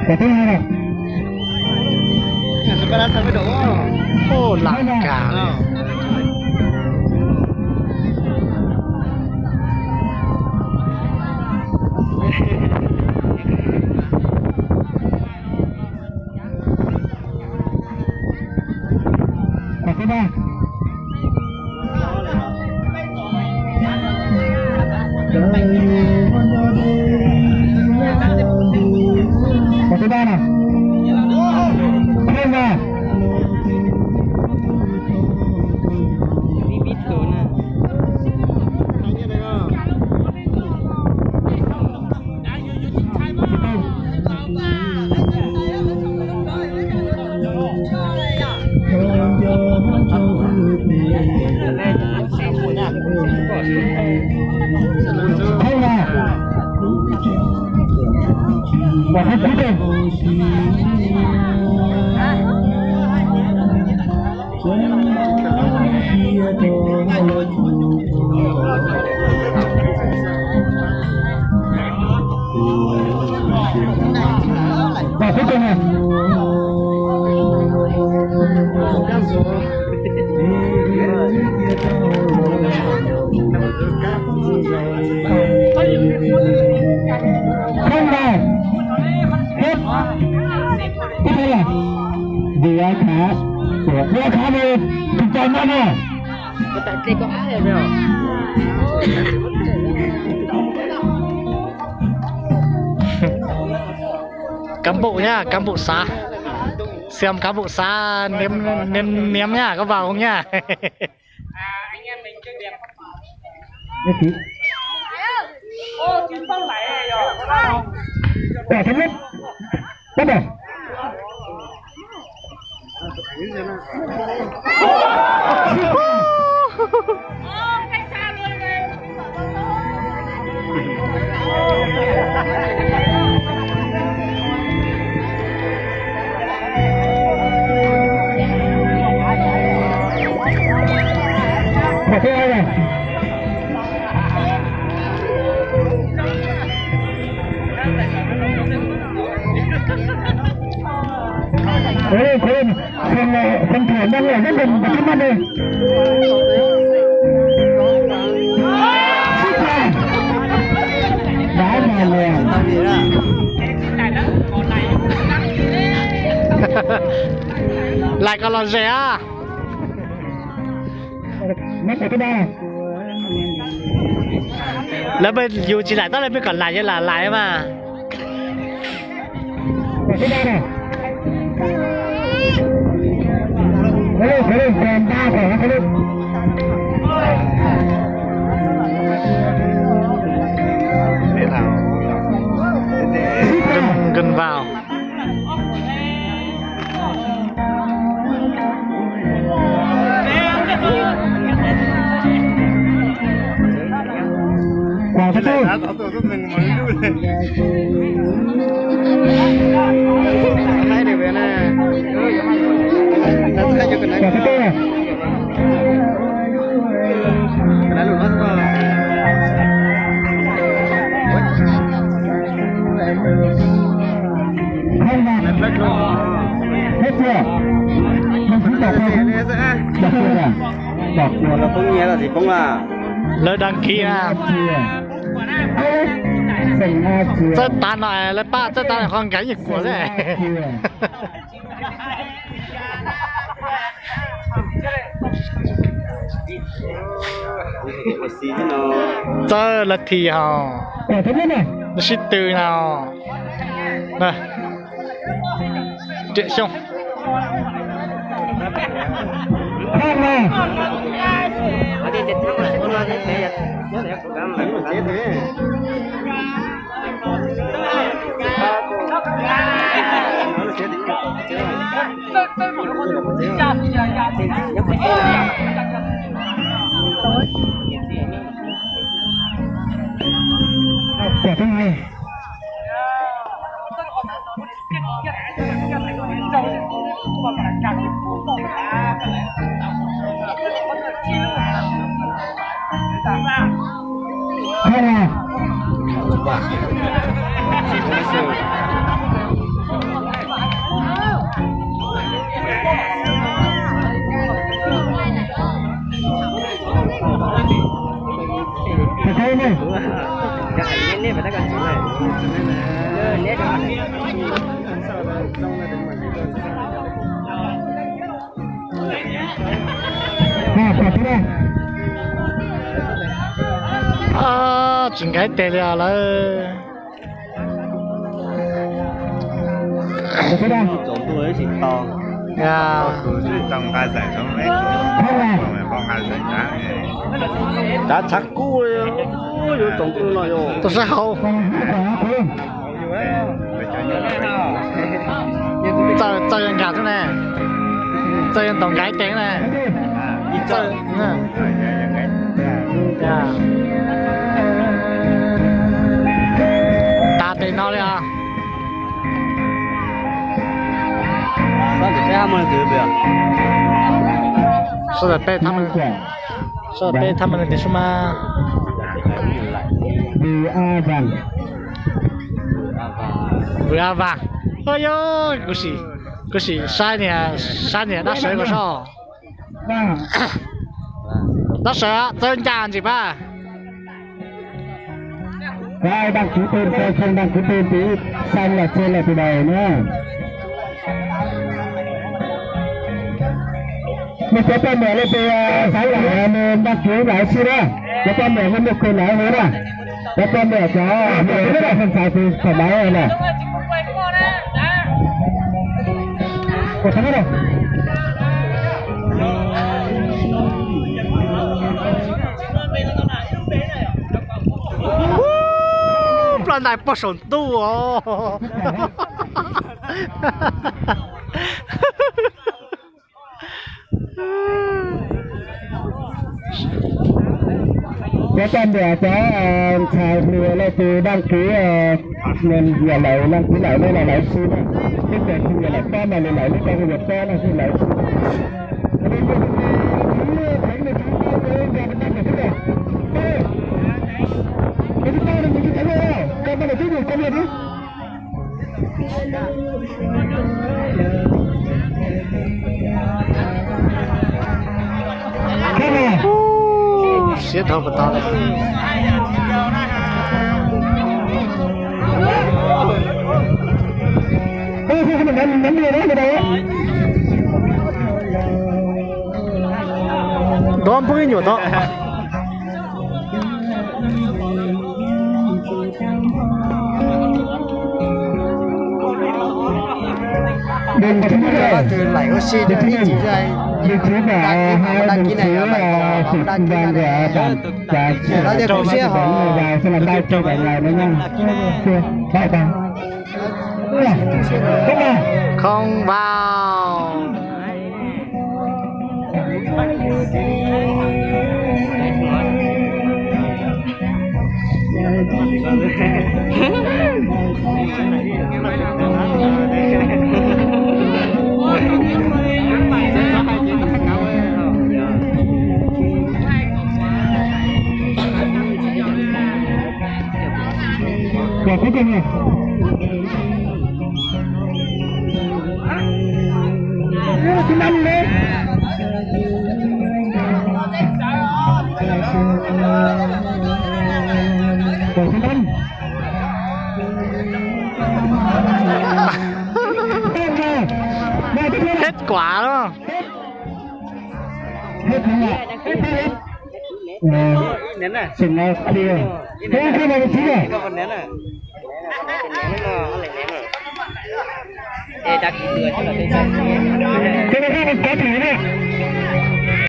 Cov thib hai na. Lam kas li. Cov thib ba. Cov thib ba na. Thib ba. Thib ba. Cov thib peb. Cov thib peb na. Thib ba. Thib, thib peb na. Diav Khav, Diav Khav nws tus cai no na. Cán bộ nhá, cán bộ xã. Xem cán bộ xã niêm, niêm, niêm nhá, có vào không nhá? Nhất trí. Cỏ thống nhất. Bắt đầu. Ê, ê, phần, ờ, phần thưởng đang ở rất gần và trước mắt đây. Súp hoi. Đá vào lưới. Lais koj los ze a. Mét thib ba. Lawv yus tsis lais tab lawv pheej kom lais, yog lam lais mas. Thib ba na. Ê, thib ba, thib ba, thib ba. Gần, gần vào. Quả thứ tư. Quả thứ tư. Không vào. Hết chưa? Đồng chí bỏ cuộc không? Bỏ cuộc à? Bỏ cuộc. Lawv đăng ký a. Txawj tav no lawv pab txawj tav no qhov nkav yeej kuam xwb. Txawj lawv thi hos, lawv sib tw no. Riam Xyooj. Quả thứ hai. Hai là. Tsis nqaim tes li os lawm. Tsav tshav kub, yuav tsoom ntuj no yog tus sab hauv. Txawj, txawj yuav nkag xwb ne. Txawj yuav ntaus nkag ib teev ne. Txawj, tas tes no li os. Sawv daws peb thab, sawv daws peb thab mas nws tias sub mas. Vwm A Vas. Ua yog, kuv sim, kuv sim saib niam, saib niam dab sawv ko soj. Dab sawv txawj ncaj ntsis pab. Có ai đăng ký tên không? Đăng ký tên tí, xong là trên là từ đầu nữa. Một số con nữa lên từ, ờ, sáu là, ờ, đăng ký lại xin đó. Có con nữa có một quyền nói nữa đó. Có con nữa có, ờ, một cái phần sáu thì thoải mái rồi nè. Ủa, thắng rồi. Ploj ntais pog saum ntuj os. Có con nữa có, ờ, xài mười là từ đăng ký, ờ, mình giờ lại đăng ký lại đây là lại xin á. Tức là khi giờ lại có mà mình lại lấy con giờ có là xin lại xin. Cái thứ ba là mình cứ thấy rồi. Cái thứ ba là mình cứ thấy rồi. Con bắt đầu tiếp tục công việc đi. Siab dhau pas tas li. Dob npwb nyuam tod. Đăng ký này, đăng ký này, đăng ký này. Nói cho cô siêu hò. Không vào. Rồi, cuối cùng này. Thứ năm đấy. Rồi, thứ năm. Kết quả đó. Hết đúng không ạ? Hết, hết. Ờ, chừng nào clear. Thế không là một tí à? Cái này các bạn có thể đấy.